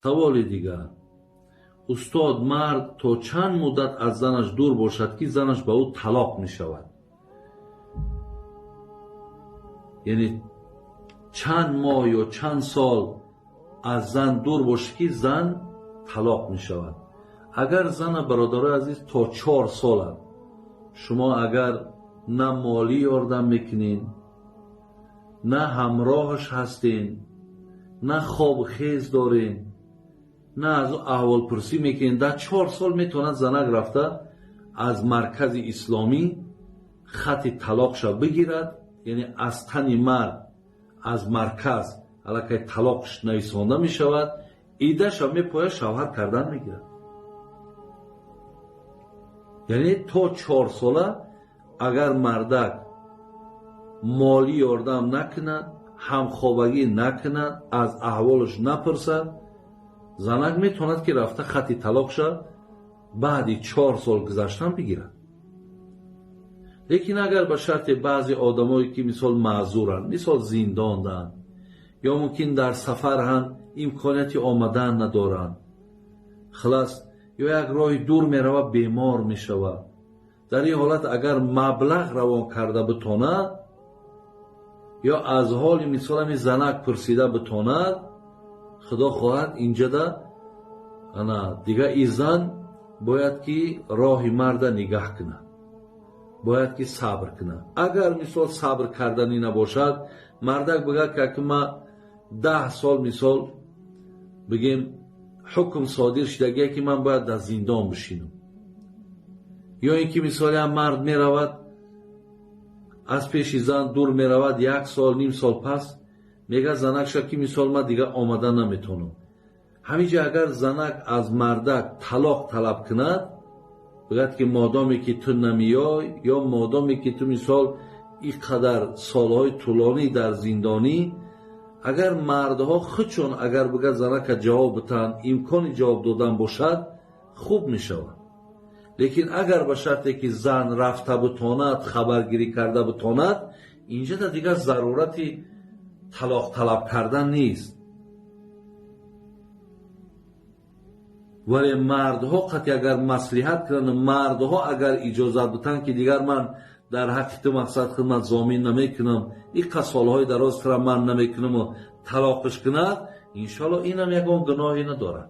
Саволи дигар: устод, мард то чанд муддат аз занаш дур бошад, ки занаш ба ӯ талоқ мешавад? Яъне чанд моҳ ё чанд сол аз зан дур бошад, ки зан талоқ мешавад? Агар зана, бародарои азиз, то 4 сола шумо агар на молӣ ёрдам мекунед, на ҳамроҳаш ҳастен, на хобу хез дорен, на аз ӯ аҳволпурсӣ мекунед, дар 4 сол метавонад занак рафта аз маркази исломӣ хати талоқша бигирад. Яъне аз тани мард аз марказ аллакай талоқш нависонда мешавад, идаша мепояд, шавҳар кардан мегирад. Яъне то 4 сола агар мардак молӣ ёрдам накунад, ҳамхобагӣ накунад, аз аҳволаш напурсад, занак метавонад, ки рафта хати талоқша баъди 4 сол гузаштан бигирад. Лекин агар ба шарте баъзе одамое, ки мисол маъзуранд, мисол зиндонданд ё мумкин дар сафар ҳам имконияти омадан надоранд, хулас, ё як роҳи дур меравад, бемор мешавад, дар ин ҳолат агар маблағ равон карда битонад ё аз ҳоли мисол ҳами занак пурсида битонад, худо хоҳад, инҷада ана дигар и зан бояд, ки роҳи марда нигаҳ кунад, бояд, ки сабр кунад. Агар мисол сабр карданӣ набошад, мардак бигӯяд, ки аки ма 10 сол, мисол бигем, ҳукм содир шудагие, ки ман бояд дар зиндон бишинам, ё ин ки мисол ям мард меравад, аз пеши зан дур меравад, як сол, ним сол пас мегӯяд занакша, ки мисол ман дигар омада наметавонам. Ҳаминҷа агар занак аз мардак талоқ талаб кунад, бигӯяд, ки модоме ки ту намеёй ё модоме ки ту мисол ин қадар солҳои тӯлонӣ дар зиндонӣ, агар мардҳо худшон агар бигӯяд занака ҷавоб битаҳанд, имкони ҷавоб додан бошад, хуб мешавад. Лекин агар ба шарте ки зан рафта битонад, хабаргирӣ карда битонад, инҷада дигар зарурати талоқ талаб кардан нест. Вале мардҳо қатъи агар маслиҳат кунанд, мардҳо агар иҷозат битанд, ки дигар ман дар ҳаққи ту мақсад хидмат зомин намекунам, иққа солҳои дароз тира ман намекунаму талоқиш кунад, иншоалло инам ягон гуноҳе надорад.